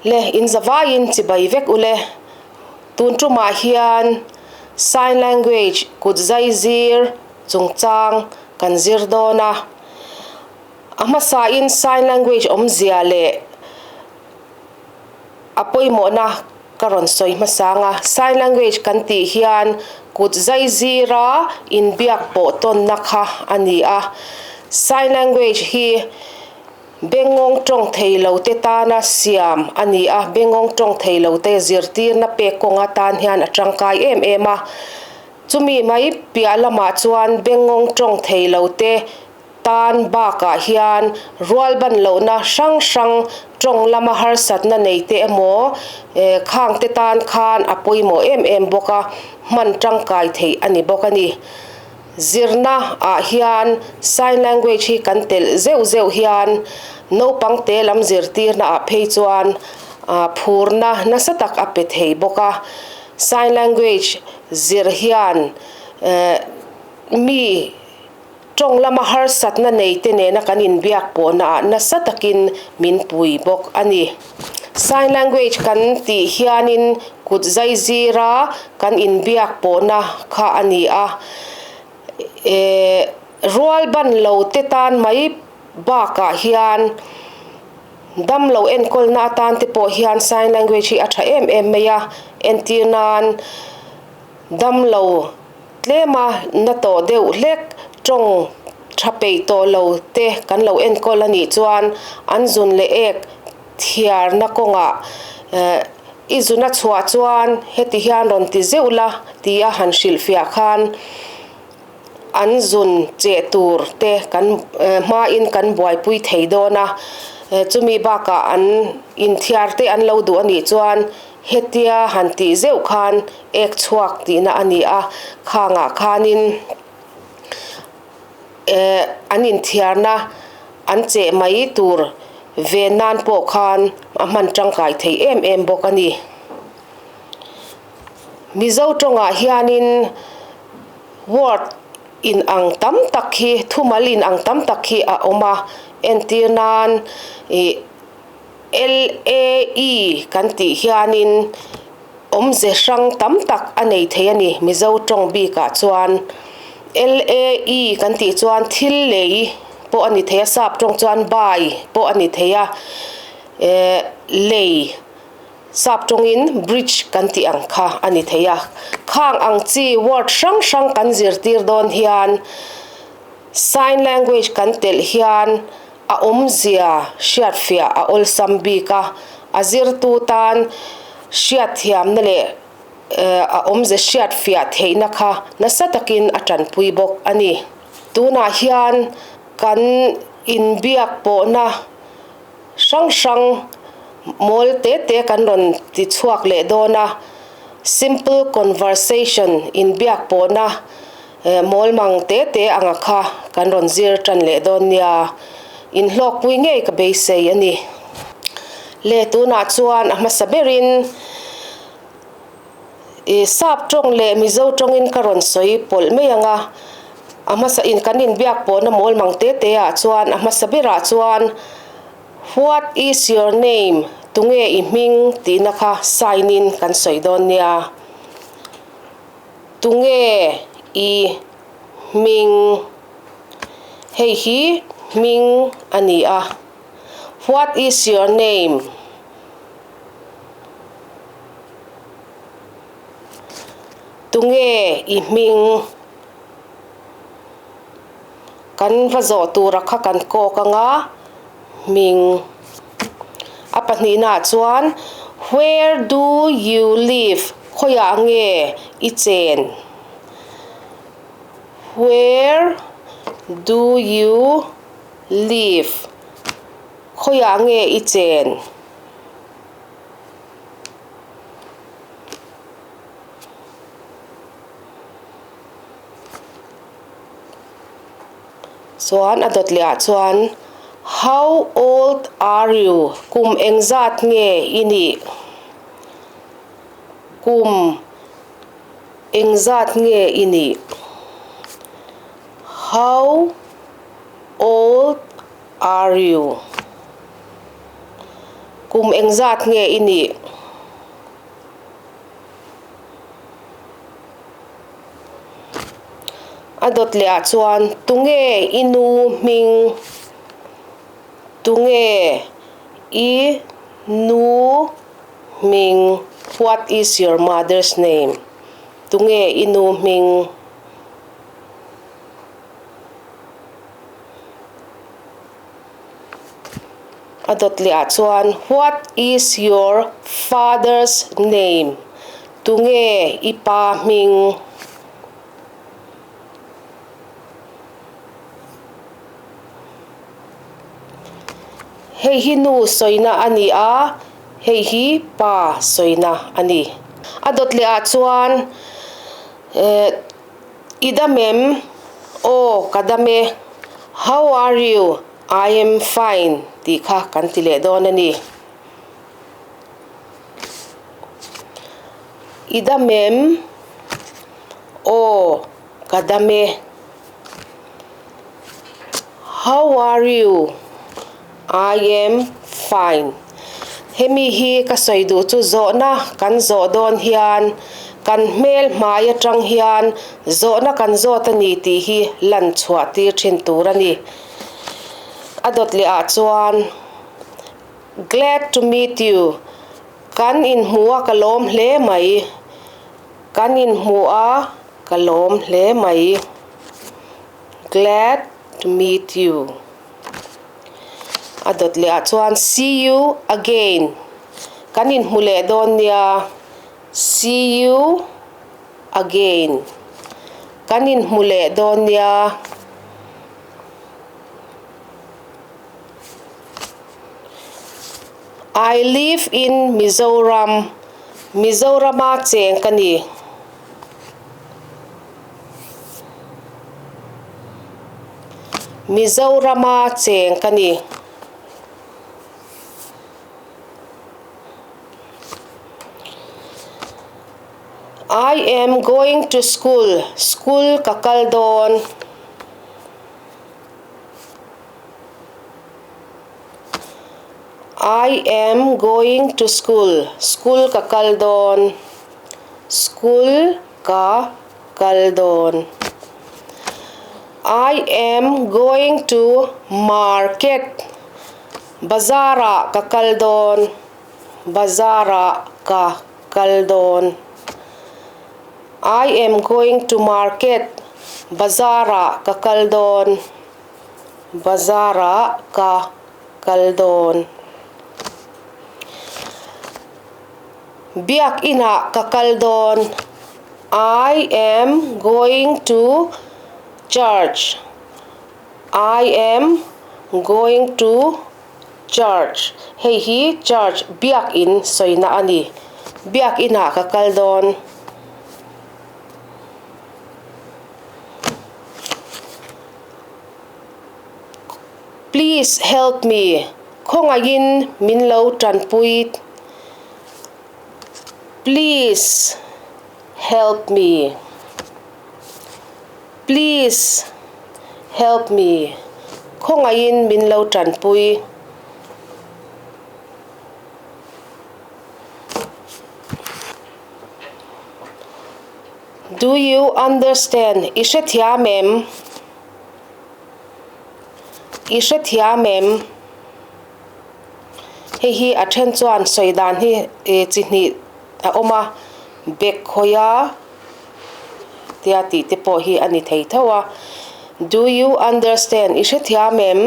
Le in zavaiin chibai vek ule. Tun tumah hian Sign Language kut zai zir chungchang kan zir dawn a. A hmasain Sign Language awmzia leh a pawimawhna ka rawn sawi hmasang a. Sign Language kan tih hian kut zai zira inbiak pawh tawnna kha a ni a. Sign Language hi Bengngawng tawng thei lo te tana siam a ni a, bengngawng tawng thei lo te zirtirna pek kawng atan hian a tangkai em em a. Chumi mai piah lamah chuan bengngawng tawng thei lo te tan bakah hian rualban lohna hrang hrang tawng lama harsatna nei te emaw khang te tan khan a pawimawh em em bawk a, hman tangkai theih a ni bawk a ni. Zirna ah hian sign language hi kan telh zeuh zeuh hian naupang te lam zirtirna ah phei chuan phurna nasa tak a pe thei bawk a. Sign language zir hian mi tawng lama harsatna nei te nena kan inbiak pawhna ah nasa takin min pui bawk a ni. Sign language kan tih hianin kut zai zira kan inbiak pawhna kha a ni a. Ehh rual ban lo te tan mai bakah hian damlo enkawlna atan te pawh hian sign language hi a tha em em mai a. Entir nan damlo tlema na tawh deuh hlek tawng tha peih tawh lo te kan lo enkawl a nih chuan an zun leh ek thiarna kawngah eh i zun a chhuah chuan heti hian rawn ti zeuh la ti a han hrilhfiah khan an zun cheh tur te kan eh hmain kan buaipui thei dawn a eh chumi bakah an inthiar te an lo duh a nih chuan hetia han tih zeuh khan ek chhuak tihna a ni a khangah khanin Eh an inthiarna an cheh mai tur ven nan pawh khan a hman tangkai thei em em bawk a ni. Mizo tawngah hianin word in ang tam tak hi thumal in ang tam tak hi a awm a, entir nan ih LAE kan tih hianin awmze hrang tam tak a nei thei a ni Mizo tawng bikah chuan. LAE kan tih chuan thil lei pawh a ni thei a, sap tawng chuan buy pawh a ni thei a, eh lei sap tawngin bridge kan tih ang kha a ni thei a. Khang ang chi word hrang hrang kan zirtir dawn hian sign language kan telh hian A awmzia hriatfiah a awlsam bik a, a zirtu tan hriatthiamna leh a awmze hriatfiah theihna kha nasa takin a tanpui bawk a ni. Tunah hian kan inbiak pawhna hrang hrang mawl te te kan rawn ti chhuak leh dawn a, simple conversation inbiak pawhna Mawl mang te te anga kha kan rawn zir tan leh dawn nia, inhlawkpui ngei ka beisei a ni. Le tunah chuan a hmasa berin i sap tawng leh Mizo tawngin ka rawn sawi pawlh mai ang a, a hmasa in kan inbiak pawhna mawl mang te te ah chuan a hmasa berah chuan What is your name? Tunge i hming? tihna kha sign in kan sawi dawn nia. Tunge i hming? Hei hi hming a ni a. What is your name? Tunge i hming? Kan va zawh tura kha kan kawk anga hming. A pahnihnaah chuan Where do you live? Khawiah nge i chen? Where do you live? Khawiah nge i chen? Chuan a dawt leh ah chuan How old are you? Kum engzat nge i nih? Kum engzat nge i nih? How old are you? Kum engzat nge i nih? A dawt leh ah chuan tunge i nu hming? Tunge i nu hming? What is your mother's name? Tunge i nu hming? A dawt leh ah chuan What is your father's name? Tunge i pa hming? Hei hi nu sawina a ni a, hei hi pa sawina a ni. A dawt leh ah chuan eh I dam em? Aw ka dam e. How are you? I am fine tih kha kan ti leh dawn a ni. I dam em? Aw ka dam e. How are you? I am fine. Hemi hi ka sawi duh chu zawhna kan zawh dawn hian kan hmel hmai atang hian zawhna kan zawt a ni tih hi lan chhuah tir thin tur a ni. A dawt leh ah chuan Glad to meet you kan inhmu a ka lawm hle mai. Kan inhmu a ka lawm hle mai. Glad to meet you. A dawt leh ah chuan see you again kan inhmu leh dawn nia see you again kan inhmu leh dawn nia. I live in Mizoram Mizorama cheng ka ni. Mizorama cheng ka ni. I am going to school, school ka kal dawn. I am going to school, school ka kal dawn. School ka kal dawn. I am going to market. Bazar ah ka kal dawn. Bazar ah ka kal dawn. I am going to market. Bazar ah ka kal dawn. Bazar ah ka kal dawn. Biakinah ka kal dawn. I am going to church. I am going to church. Hei hi church biakin sawina a ni. Biakinah ka kal dawn. Please help me. Khawngaihin min lo tanpui. Please help me. Please help me. Khawngaihin min lo tanpui. Do you understand? I hrethiam em? I hrethiam em? Hei hi a then chuan sawi dan hi eh chi hnih a awm a, bek hawi a tia tih te pawh hi a ni thei tho a. Do you understand? I hrethiam em?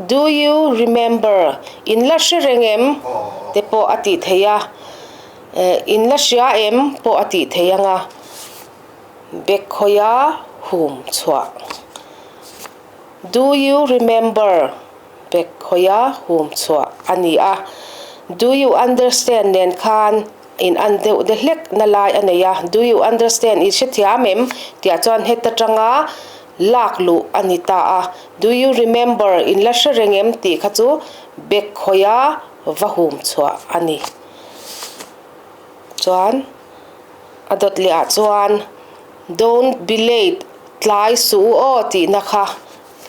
Do you remember? In la hre reng em? Te pawh a tih theih a. Eh in la hria em pawh a tih theih ang a. Bek hawi a hum chhuah. Do you remember? Bek hawi a hum chhuah a ni a. Do you understand nen khan in an deuh de hlek na lai a nei a. Do you understand i hrethiam em? Tih ah chuan heta tanga lak luh a ni ta a. Do you remember in la hre reng em tih kha chu bek hawi a va hum chhuah a ni. Chuan a dawt leh ah chuan don't be late tlai suh u aw tihna kha.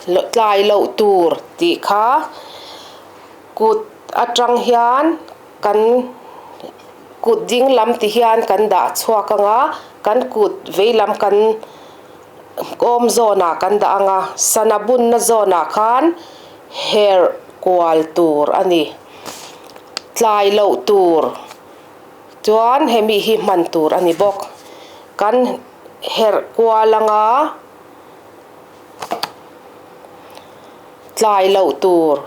Tlai loh tur tih kha kut atang hian kan kut ding lam ti hian kan dah chhuak ang a, kan kut vei lam kan kawm zawnah kan dah ang a, sana bunna zawnah khan herh kual tur a ni. Tlai loh tur chuan hemi hi hman tur a ni bawk. Kan herh kual ang a. Tlai loh tur.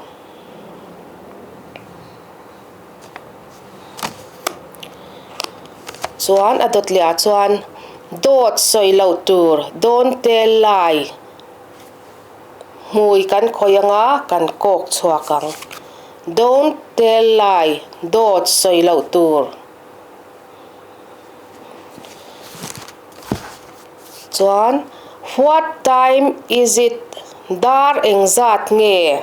Chuan a dawt leh ah chuan dawt sawi loh tur dawn tel lai hmui kan khawih anga kan kawk chhuak ang. Dawn tel lai dawt sawi loh tur. Chuan what time is it? Dar engzat nge?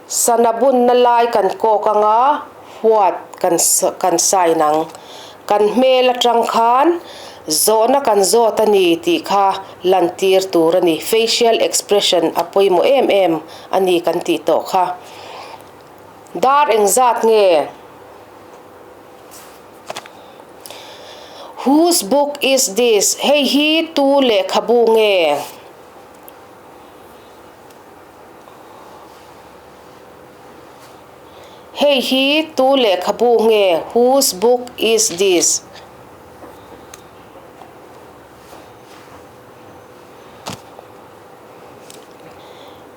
Sana bunna lai kan kawk anga what kan kan sign ang. Kan hmel atang khan zawhna kan zawt a ni tih kha lantir tur a ni. Facial expression a pawimawh em em a ni kan tih tawh kha. Dar engzat nge? Whose book is this? Hei hi tu lehkhabu nge? Hei hi tu lehkhabu nge? Whose book is this?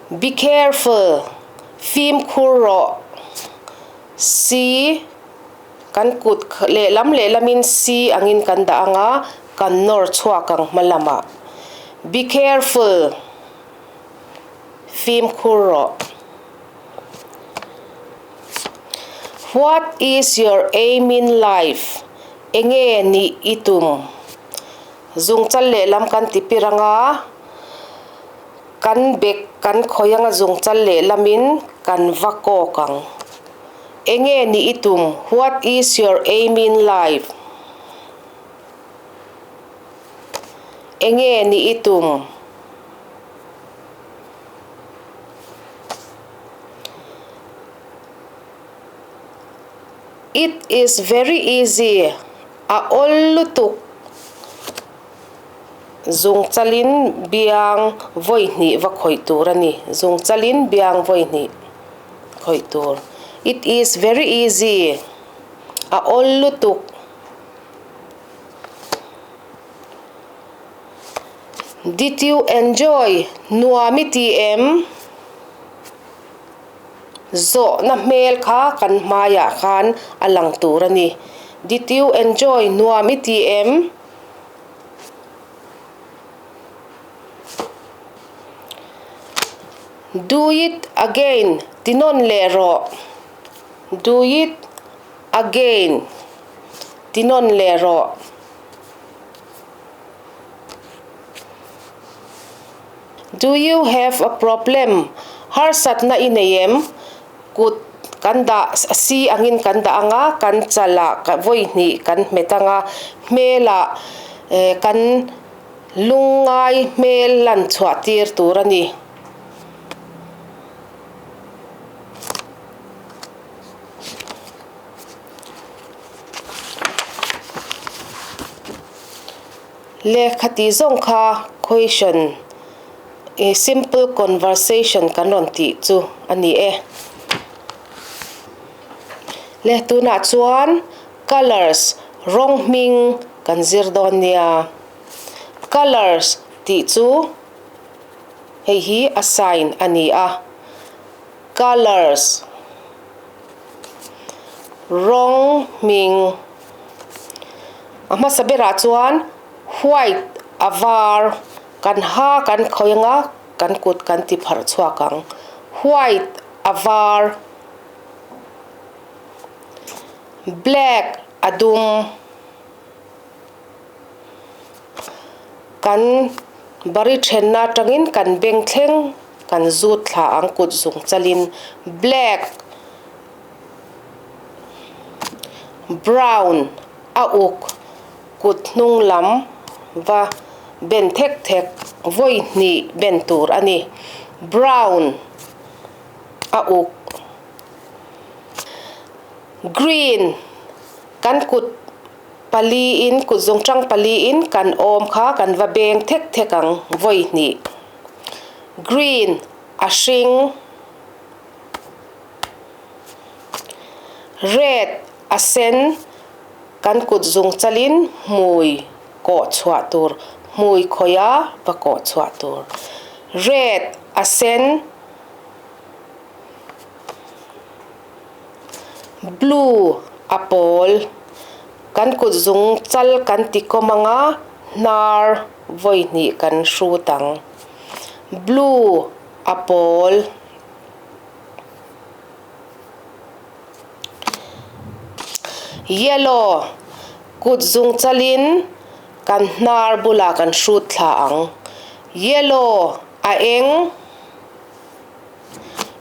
Be careful, Fimkhur rawh. Si. Kan kut lehlam lehlamin si angin kan dah ang a, kan nawr chhuak ang hma lamah. Be careful! Fimkhur rawh. What is your aim in life? Enge nih i tum? Zungchal lehlam kan ti pir ang a, kan bek kan khawih ang a zungchal lehlamin kan va kawk ang. Enge nih i tum? What is your aim in life? Enge nih i tum? It is very easy. A awl lutuk. Zungchalin biang vawi hnih va khawih tur a ni. Zungchalin biang vawi hnih. Khawih tur. It is very easy. A awl lutuk. Did you enjoy? Nuam i ti em? Zawhna hmel kha kan hmaiah khan a lang tur a ni. Did you enjoy? Nuam i ti em? Do it again, ti nawn leh rawh. Do it again, ti nawn leh rawh. Do you have a problem? Harsatna i nei em? Kut kan dah si angin kan dah ang a, kan chalah vawi hnih kan hmet ang a, hmelah kan Lungngai hmel lan chhuah tir tur a ni. Lehkha tih zawng kha question ih simple conversation kan rawn tih chu a ni e. Leh tunah chuan colours rawng hming kan zir dawn nia. Colours tih chu hei hi a sign a ni a, colours rawng hming a hmasa berah chuan white a var kan ha kan khawih anga kan kut kan ti pharh chhuak ang white a var black a dum. Kan bari thenna atangin kan beng thleng kan zut thla ang kut zung chalin black brown a uk kut hnung lam va ben thek thek. Vawi hnih ben tur a ni. Brown a uk. Green kan kut paliin kut zungtang paliin kan awm kha kan va beng thek thek ang vawi hnih. Green a hring. Red a sen kan kut zung chalin hmui kawh chhuah tur hmui khawiha va kawh chhuah tur. Red a sen. Blue a pawl kan kut zung chal kan ti kawm ang a hnar vawi hnih kan hrut ang. Blue a pawl. Yellow kut zung chalin kan hnar bulah kan hrut thla ang. Yellow a eng.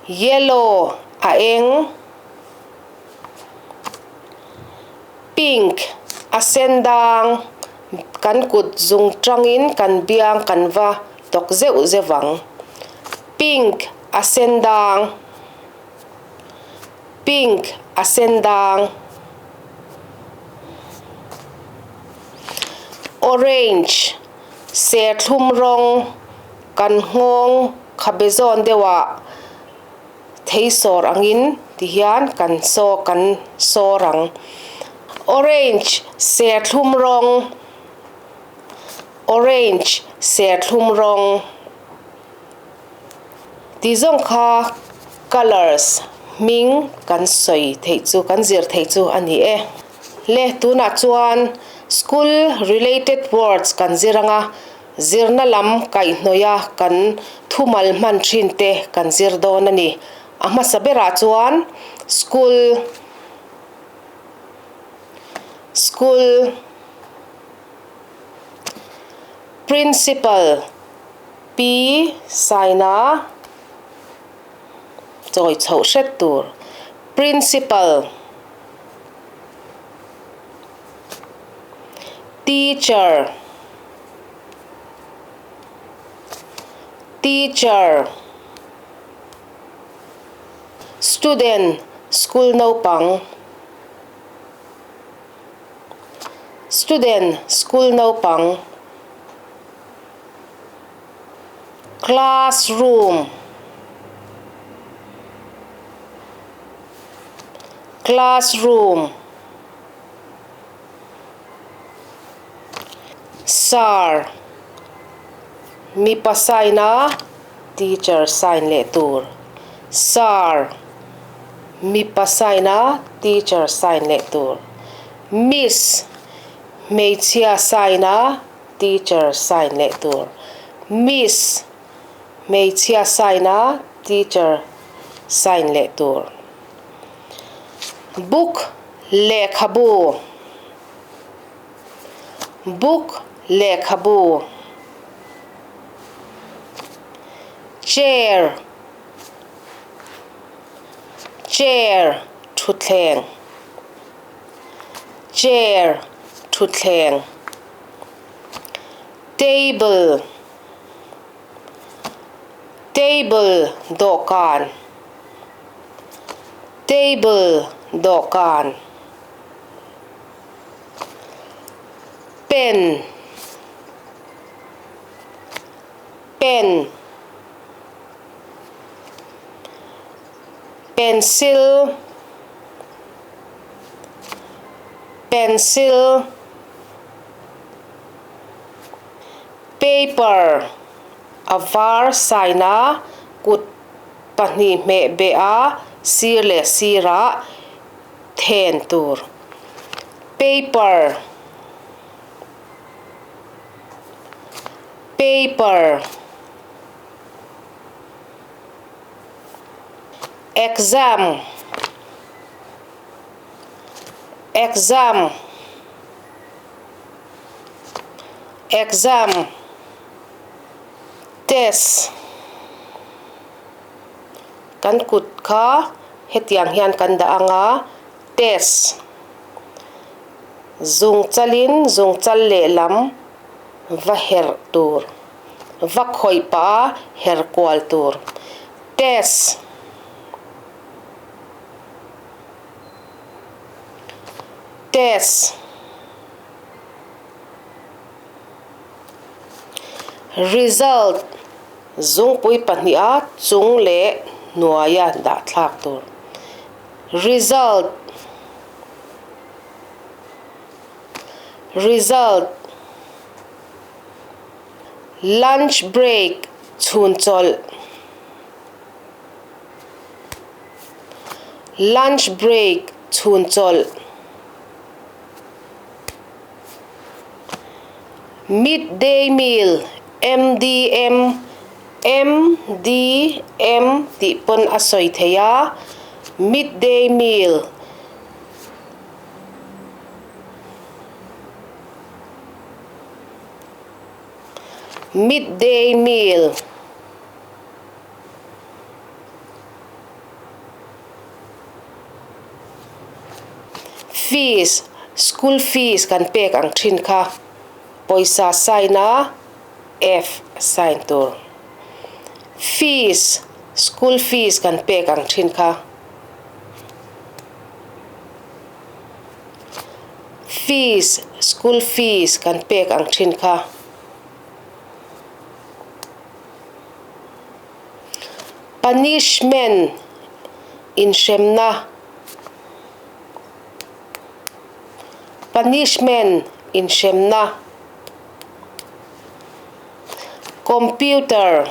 Yellow a eng. Pink a sen dang kan kut zung tangin kan biang kan va tawk zeuh zeuh ang. Pink a sen dang. Pink a sen dang. Orange serthlum rawng kan nghawng khabe zawn deuhah thei sawr angin tihian kan saw kan sawr ang. Orange serthlum rawng Orange serthlum rawng. Tih zawng kha colours hming kan sawi theih chu kan zir theih chu a ni e. Le tunah chuan school related words kan zir ang a, zirna lam kaihhnawih a kan thumal hman thin te kan zir dawn a ni. A hmasa berah chuan school school principal. Pi Saina chawi chhoh hret tur Principal Teacher Teacher Student School naupang Student School naupang. Classroom Classroom Sir Mipa sign a teacher sign leh tur Sir Mipa sign a teacher sign leh tur Miss Hmeichhia sign a Teacher sign leh tur. Miss hmeichhia sign a teacher sign leh tur. Book lehkhabu Book lehkhabu Chair Chair thutthleng Chair thutthleng. Table Table dawhkan Table dawhkan Pen Pen Pencil Pencil Paper a var sign a kut pahnih hmeh beh a sir leh sirah then tur paper paper exam exam. Exam test kan kut kha hetiang hian kan dah ang a test zung chalin zung chal lehlam va herh tur. Va khawih pah a her kual tur. Test. Test. Result, Zungpui pahniha chung leh hnuaia dah thlak tur. Result. Result. Lunch break, Chhun chawlh. Lunch break, Chhun chawlh. Midday meal, MDM, MDM tih pawn a sawi thei a, midday meal. Midday meal. Fees, School fees kan pek ang thin kha pawisa sign a F sign tur. Fees, School fees kan pek ang thin kha. Fees, School fees kan pek ang thin kha. Punishment, Inhremna. Punishment, Inhremna. Computer,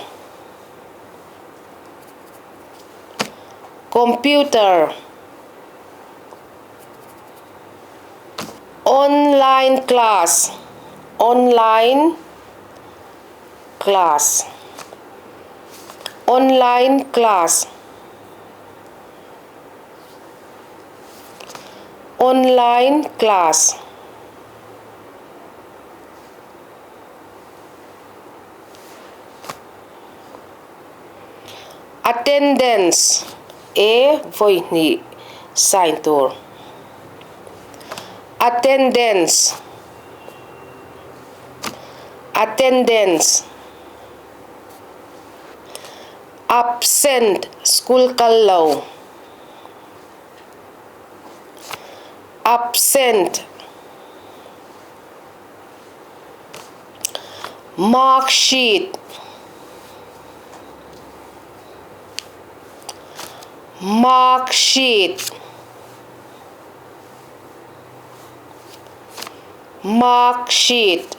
Computer. Online class, Online class, Online class, Online class. Attendance, A vawi hnih sign tur. Attendance, Attendance. Absent, School kal lo. Absent. Mark sheet, Mark sheet, Mark sheet.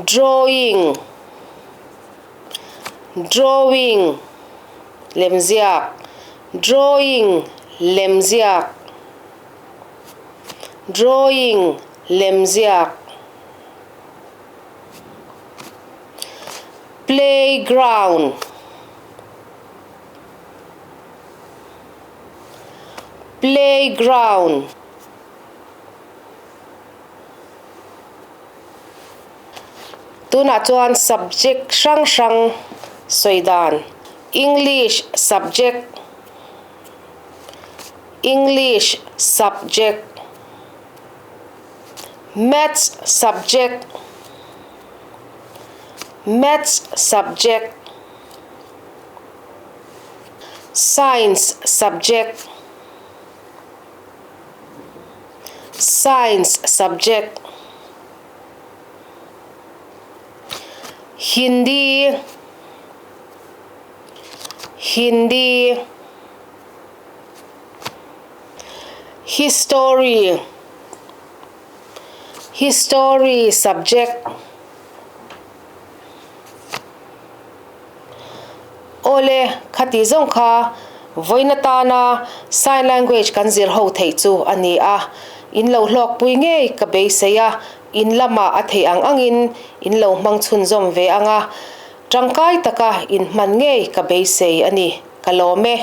Drawing, Drawing, Lemziak, Drawing, Lemziak, Drawing, Lemziak. Playground, Playground. Tunah chuan subject hrang hrang sawi dan English subject, English subject, Maths subject, Maths subject, Science subject. Science subject, Hindi, Hindi, History, History subject. Awle, khati zawng kha vawiin atana sign language kan zir ho theih chu a ni a, in lo hlawkpui ngei ka beisei a, in lamah a theih ang angin in lo hmang chhunzawm ve ang a, tangkai taka in hman ngei ka beisei a ni, ka lawm e.